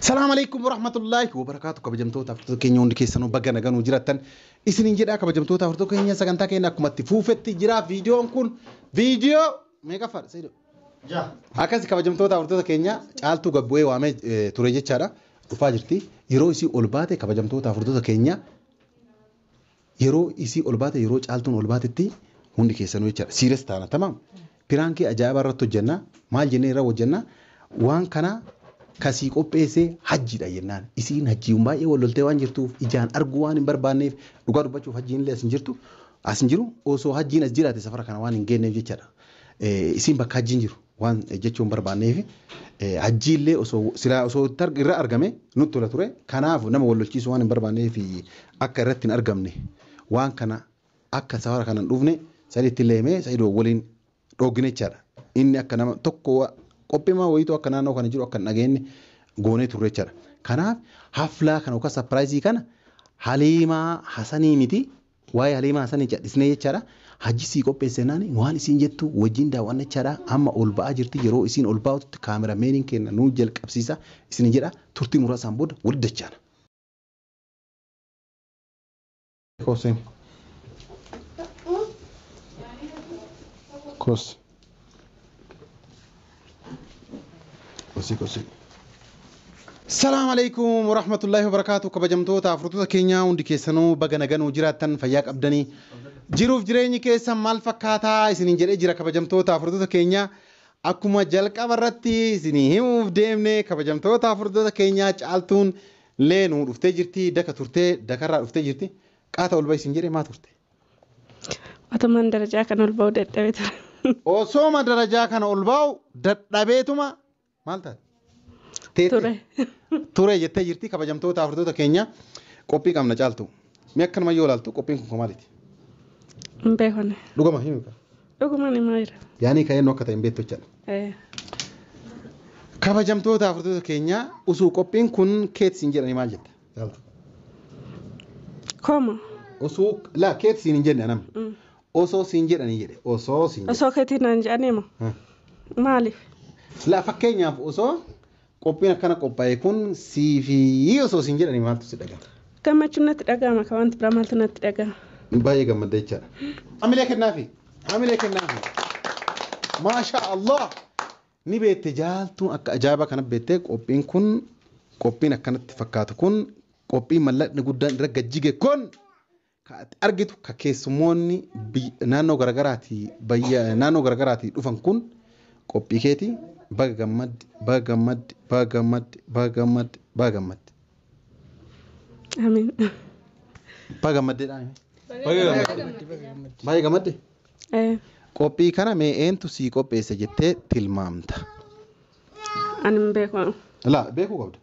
Salaam alaikum warahmatullahi wabarakaatu. Kabajamtoota hordoftoota keenya hundi keessanuu baga naganuu jiraattan isiniin jedhaa. Kabajamtoota hordoftoota keenya, sagantaa keenya akkuma itti fuufetti jira. Viidiyoon kun viidiyoo meeqaffaadha, Sayido? Akkasi, kabajamtoota hordoftoota keenya, Caaltuu gabbu'ee waamee ture jechaadha. Dhufaa jirti. Yeroo isii ol baate, kabajamtoota hordoftoota keenya, yeroo isii ol baate, yeroo Caaltuun ol baatetti hundi keessanuu jechaadha. Serious taana, tamaam. Prankii ajaa'ibaa irratti hojjenna. Maal jennee irra hojjenna? Waan kana kasii qopheessee Hajjiidha jennaan. Isiin Hajjiin baay'ee wal loltee waan jirtuuf, ijaan arguu waan hin barbaanneef, dhugaa dubbachuuf Hajjiin illee as hin jirtu. As hin jiru. Osoo Hajjiin as jiraate safara kana waan hin geenneef jechaadha. Isiin bakka Hajjiin jiru waan jechuu hin barbaanneef, Hajjii illee osoo silaa osoo irra argame nutti tola ture. Kanaaf nama wal lolchiisuu waan hin barbaanneef, akka irratti hin argamne, waan kana akka safara kana hin dhufne sadiitti illee himee Sa'idoo waliin dhoogine jechaadha. Inni akka nama tokko qophiimaa wayiitu akka naannoo kana jiru akka hin dhageenye goonee turre jechaadha. Kanaaf haflaa kana yookaan surpriseii kana Haliimaa Hasanii miti, waa'ee Haliimaa Hasanii cadhisnee jechaadha. Hajji sii qopheesse naani waan isiin jettu wajjin daawwanna jechaadha. Amma ol ba'aa jirti. Yeroo isiin ol baatutti kaameramaaniin keenya nuu jalqabsiisa isin jedha. Turtii muraasaan booda walitti dachaana. Kooseen. Kos. Kosi kosi. Salaam alaikum warahmatullahi wabarakatuh. Kabajamtoota hordoftoota keenya hundi keessanuu baga naganuu jiraattan, fayyaa qabdanii, jiruuf jireenyi keessan maal fakkaataa isiniin jedhee jira. Kabajamtoota hordoftoota keenya, akkuma jalqaba irratti isinii himuuf deemne, kabajamtoota hordoftoota keenya, Caaltuun leenuu dhuftee jirti. Daka turtee, dakarraa dhuftee jirti. Qaata ol isin jedhee maa turte? Otumaan darajaa kan ol ba'uu dadhabee ture. Osooma darajaa kana ol ba'u dadhabeetuma maal taate? Ture. Ture jettee jirti. Kabajamtoota hordoftoota keenya, qophii qabna Caaltu. Mee akkanuma yoo ilaaltu qophiin kun maaliiti? Hin beekone. Dhugama himi. Dhugumaan himaa jira. Yaanii ka'een akka ta'e hin beektu jechaadha. Kabajamtoota hordoftoota keenya, osoo qophiin kun keetiin jedhanii maal jetta, Caaltu? Kooma. Osoo laa keetiin siin hin jenne anam. Osoo siin jedhanii jedhe, osoo siin jedhe. Osoo keetiin naan jedhanii moo? Maaliif? Laa, fakkeenyaaf osoo qophiin akkana qophaa'e kun siifii osoo siin jedhanii maaltu si dhaga'ama? Gammachuun natti dhaga'ama, ka wanti biraa maaltu natti dhaga'ama? Baay'ee gammadda jechaadha. Hamilee kennaafi. Hamilee kennaafi. Maasha Allah. Ni beekte jaaltuun, akka ajaa'ibaa kana beekte. Qophiin kun, qophiin akkanatti fakkaatu kun, qophiin mallaqni guddaan irra gajjige kun, ka ati argitu, ka keessummoonni naannoo garaagaraatii bayya naannoo garaagaraatii dhufan kun qophii keeti. Baga gammadde, baga gammadde, baga gammadde, baga gammadde, baga gammadde. Amiin. Baga gammaddeedhaan. Baay'ee gammadde. Qophii kana mee eentu sii qopheesse jettee tilmaamta? Ani hin beeku. Laa, beekuu qabda.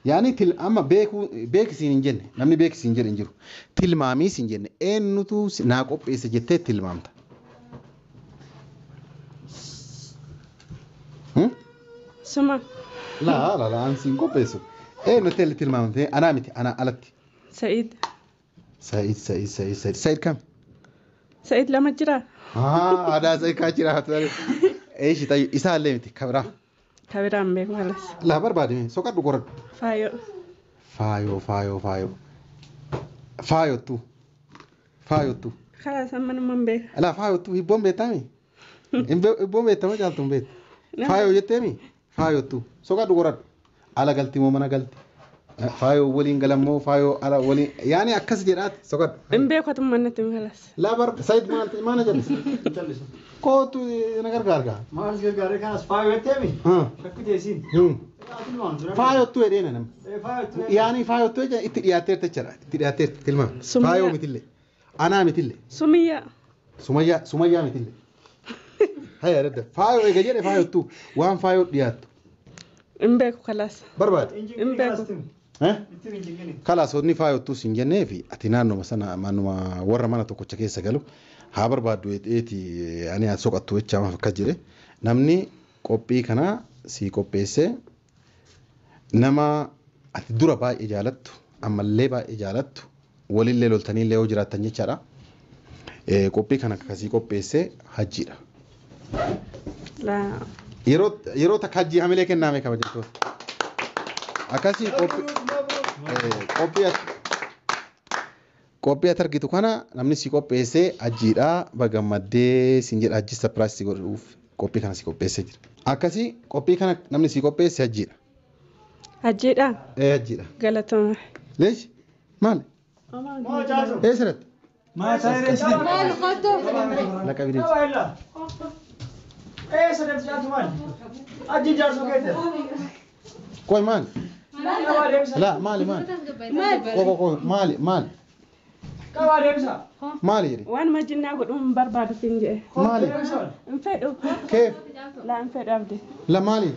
Yaani amma beekuu beekisiin hin jenne, namni beekisiin jedhe hin jiru. Tilmaamiis hin jenne. Eenyutu naa qopheesse jettee tilmaamta? Suma. Laa laa laa, an siin qopheessu. Eenyu jettee tilmaamte? Anaa miti, anaa alatti. Sa'iid. Sa'iid, Sa'iid, Sa'iid, Sa'iid, Sa'iid kam? Sa'iid lama jira. Aadaa Sa'iid kaa jira. Eeshi tayyuu isaallee miti, kabiraa. Kabiraa hin beeku halas. Laa, barbaadime, soqadhu, qoradhu. Faayoo. Faayoo, faayoo, faayoo. Faayottu. Faayottu. Karaa sammanuma hin beeka. Laa, faayottu hibboon beektaami? Hibboon beektama, Caaltu hin beektu. Faayoo jetteemi? Faayottu. Soqadhu, qoradhu. Ala galti moo mana galti? Faayoo waliin galammoo, faayoo ala waliin, yaani akkas jedhaati soqadhu. Hin beeku, atummaan natti himi halas. Laa bar Said, maal maal jedhu? Kootu na gargaarga. Maal gargaaree kanas faayoo jetteemi? Shakkite isiin. Faayottu jedhee nama. Yaani faayottu jecha itti dhiyaatteerta jechaadha. Itti dhiyaatteerta tilmaama. Sumayyaa. Faayoo mitillee. Anaa mitillee. Sumiyyaa. Sumayyaa, Sumayyaa mitillee. Haya dadda. Faayoo eega jedhe, faayottu waan faayoo dhiyaattu. Hin beeku kalaas. Barbaade. Hin beeku. Kalaas, wanni faayottuu siin jennee fi ati naannoma sana manuma warra mana tokkocha keessa galu haa barbaaddu eeti ani haa soqattu jecha maaf akkas jedhe. Namni qophii kana sii qopheesse nama ati dura baay'ee jaalattu, ammallee baay'ee jaalattu, walillee loltaniillee yoo jiraattan jechaadha. Qophii kana akkasii qopheesse Hajjiidha. Laa. Yeroo takka Hajjii hamilee kennaame, kabajamtoota. Akkasii qophii ati argitu kana namni si qopheessee Hajjiidha. Bagammaddee siin jedha. Hajji surprise si godhuuf qophii kana si qopheessee jira. Akkasii qophii kana namni si qopheesse Hajjiidha. Hajjiidha. Ee Hajjiidha. Galatooma. Leeshi maali? Moo caaltu? Eessatti? Maa taa'ee reessi? Maal kottu? Laqa bineensii. Qaba illa. Eessa deemti caaltu maali? Hajji jaarsoo keessa. Qoy maali? Qabaa deemsa. Laa maali maali? Qoy qoy maali maali? Qabaa deemsa. Maali jedhe? Waan majinnaa godhuu hin barbaadu siin jedhe. Maali? Hin fedhu. Keef? Laa hin fedhu abdi. La maali?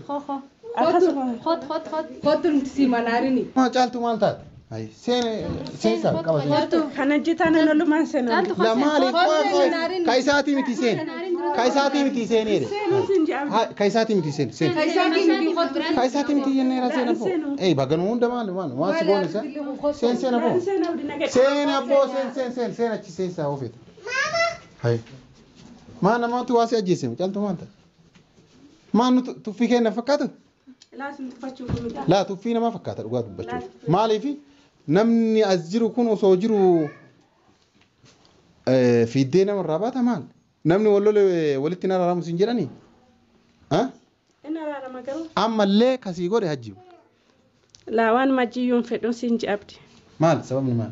Akkasuma. Kot kot kot. Kottu nuti si manaarini. Maa caaltu maal taate? Ayi seen seensa qaba seen. Kan hojjetaan hin oolumaan seenu. La maali? Qoy qoy. Ka isaatii miti seen. Ka isaatii miti seen jedhe. Seenuu siin jedhe abdi. Ka isaatii miti seen seen. Isaatii miti kottu. Ka isaatii miti jenneera seen abboo. Ee baganuu hunda maali maali? Waan si goone isa? Seen seen abboo. Seenu abdi nagaa. Seen abboo seen seen seen seen achi seensaa oofeeta. Hayi. Maa namaatu waa si ajjeese caaltu maal taate? Maa nu tuffii kenna fakkaatu? Laa sin tuffachuu kun. Laa tuffii namaa fakkaata dhugaa dubbachuuf. Maaliif namni as jiru kun osoo jiru fiiddee namarraa baata maal? Namni wal lole walitti hin araaramu siin jedhanii? Inni araarama garuu. Ammallee kasii godhe Hajji. Laa waan majiyyuu hin fedhu siin jedhe abdi. Maal sababni maal?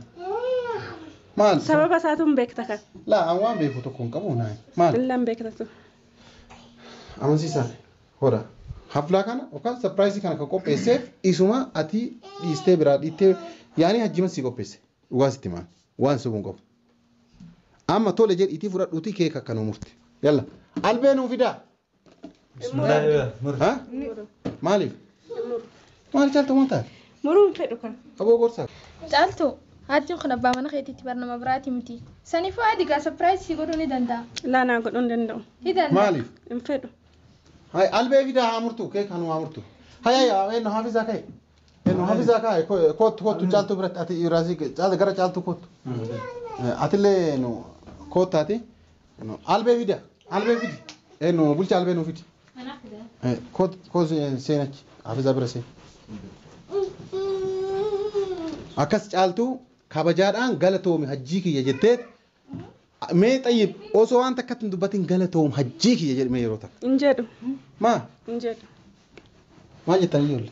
Maal? Sababa isaatu hin beekta kan. Laa an waan beeku tokko hin qabu naa. Maal? Illaan beektatu. Amansiisaa hora. Haflaa kana yookaan surprise kana kan qopheesseef isuma ati dhiistee biraa dhiittee yaani Hajjima si qopheesse. Dhugaa sitti maal? Waan sobuun qabu. Amma tole jedhiitii fudhadhuutii keeka akka nu murte. Yalla. Albee nuu fidaa. Bismillah. Ha? Maaliif? Maal caaltu maal taate? Muruu hin fedhu kan. Aboo gorsaa. Caaltu hajjiin kun abbaa mana keetiitti bar nama biraati miti. Saniifuu adi gaa surprise si godhuu ni danda'a. Laa naa godhuu hin danda'u. Ni danda'a. Maaliif? Hin fedhu. Hai albee fidaa haa murtu keeka nu haa murtu. Hai hai eenyu hafizaa ka'e. Eenyu hafizaa ka'e kottu kottu caaltu biratti ati raasii caaltu gara caaltu kottu. Atillee nu kottaati. Albee fidaa albee fidi. Eenyu bulcha albee nu fidi. Kottu kottu seenachi hafizaa bira seen. Akkas caaltu kabajaadhaan galatoomi Hajjii kiyya jettee mee xayyib osoo waan takkatti hin dubbatin galatoom Hajjii kiyya jedhame yeroo takka. Hin jedhu. Maa? Hin jedhu. Maal jettan ijoollee?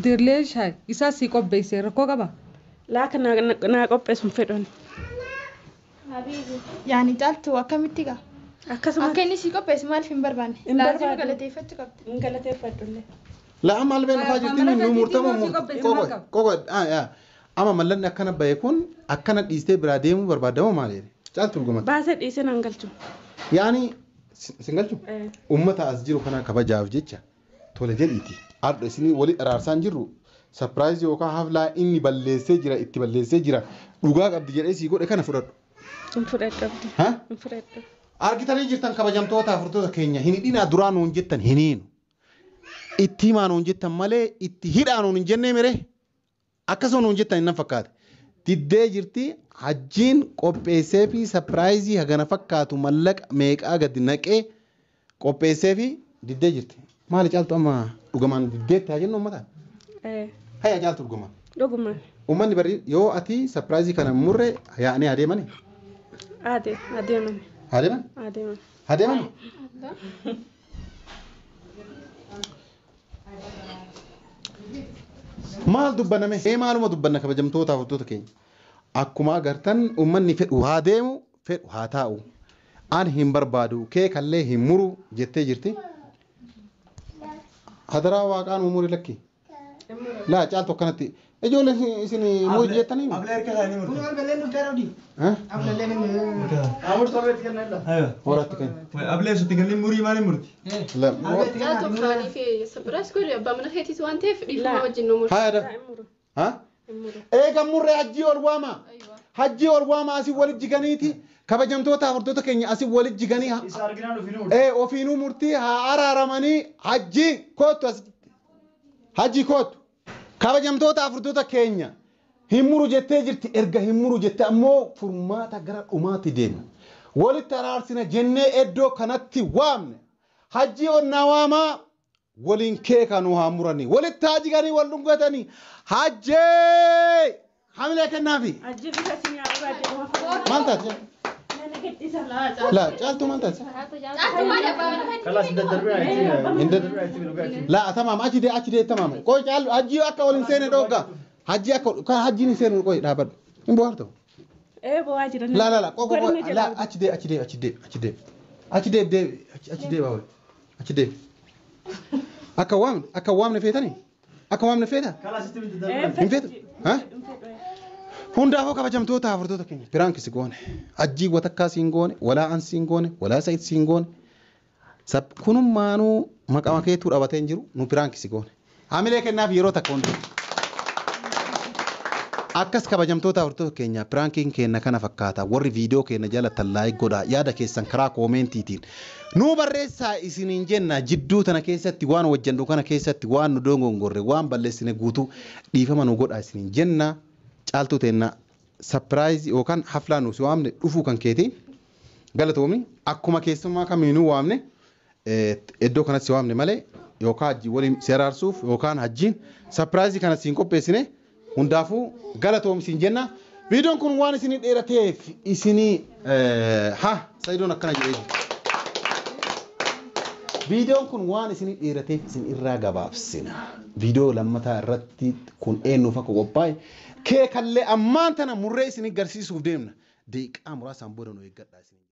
Dirlee shaay isaa si qopheesse rakkoo qaba. Laa kan naa qopheessu hin fedhu. Yaani caaltu akkamitti gaa? Akkasuma. Akka inni si qopheessu maaliif hin barbaanne? Hin Laazima barbaadu. galateeffachuu qabdi. Hin galateeffadhu illee. Laa amma albeen dhufaa jirti nu murtamu qoqo amma mallanni akkana bahe kun akkana dhiistee biraa deemuu barbaadamu maal jedhe? Caaltu dhugumatti. Baasee dhiisee nan galchu. Yaani sin galchu? Uummata as jiru kana kabajaaf jecha tole jedhiiti. Har'a isin wali araarsaan jirru surprise yookaan haflaa inni balleessee jira itti balleessee jira dhugaa qabdi jedhee sii godhe kana fudhadhu. Hin fudhadhu abdi. Ha? Hin fudhadhu. Argitanii jirtan kabajamtoota afurtoota keenya hin hidhinaa duraa nuun jettan hin hiinu. Itti himaa nuun jettan malee itti hidhaa nuun hin jennee mire akkasuma nuun jettan hin fakkaate. Diddee jirti Hajjiin qopheessee fi surprise hagana fakkaatu mallaqa meeqaa gadi naqee qopheessee fi diddee jirti. Maali caaltu amma dhugumaan diddeetti haa jennu uummataan? Haya caaltu dhugumaan. Dhugumaan. Uummanni bari yoo ati surprise kana murre yaa'anii adeemani? Adeemani. Adeeman? Adeeman. Adeemani? Maal dubbaname? Maaluma dubbanna kabajamtoota hordoftoota keenya. Akkuma agartan uummanni fedhu haa deemu fedhu haa taa'u. An hin barbaadu keekallee hin muru jettee jirti. Hadaraa waaqaan umurii lakki. Laa caaltu akkanatti. Ijoolleen isin muru jettanii? Ablee harka isaanii murte. Kun albeellee nu ta'e rodii. Ableellee ni. Amur torbeetti kenna illa. Horatti kenna. Ablee sutti kenni murii maaliin murti? Caaltu kaanii fi surprise godhe abbaa mana keetiis waan ta'eef dhiifama wajjin nu murte. Haa haa. Eega murree Hajjii ol waama. Hajjii ol waama asii walit jiganiiti. Kabajamtoota hordoftoota keenya asii walit jiganii. Isa arginaan ofiinuu murti. Ofiinuu murtii haa araaramanii Hajjii kootu as. Hajjii kootu. Kabajamtoota hordoftoota keenya hin muru jettee jirti erga hin muru jettee ammoo furmaata gara dhumaatti deemna. Walitti araarsina jennee iddoo kanatti waamne. Hajjii onnaa waamaa Waliin keeka nu haa muranii. Walitti haa jiganii wal dhungatanii. Hajjee! Hamilee kennaafi. Ajji bifa isin yaa jedhama. Maal taate? Laa caaltuu maal taate? Caaltuu maali abbaa mana keetii? Kalaas hin daddarbee Hin Laa tamaam achi dee achi dee tamaam. Qoy caalu hajjii akka waliin seene dhogga. Hajjii akka kan hajjiin hin seenu qoy dhaabadhu. Hin bohaartu. Ee bo'aa jira. Laa laa laa qoy qoy qoy laa achi dee achi dee achi dee achi dee. Achi dee dee achi dee baawwe. Achi dee. Akka waamne akka waamne feetanii? Akka waamne feeta? Kalaas itti hin daddarbee. Hin feetu? Ha? Hundaafuu kabajamtoota hordoftoota keenya piraanki si goone ajjii watakkaa siin goone walaa an siin goone walaa sa'id siin goone kunummaanuu maqama keetuu dhabatee hin jiru nu piraanki si goone hamilee kennaaf yeroo takka hundi. Akkas kabajamtoota hordoftoota keenya piraankiin keenya kana fakkaata warri viidiyoo keenya jaalatan like godhaa yaada keessan karaa koomentiitiin nuu barreessaa isiniin jenna jidduu tana keessatti waan hojjennu kana keessatti waan nu dogongorre waan balleessine guutuu dhiifama nu godhaa isiniin jenna caaltuu teenna sapiraayizii yookaan haflaa nu si waamne dhufuu kan keetiin galatoomi akkuma keessummaa kamiinuu waamne iddoo kanatti si waamne malee yookaan hajjii waliin si araarsuuf yookaan hajjiin sapiraayizii kana siin qopheessine hundaafuu galatoomi siin jenna. Viidiyoon kun waan isinii dheerateef isinii ha Sayidoon akkana jedhee jira. Viidiyoon kun waan isinii dheerateef isin irraa gabaabsina. Viidiyoo lammataa irratti kun eenyuuf akka qophaa'e keekallee ammaan tana murree isinii garsiisuuf deemna. Daqiiqaa muraasaan booda nu eeggadhaa isin.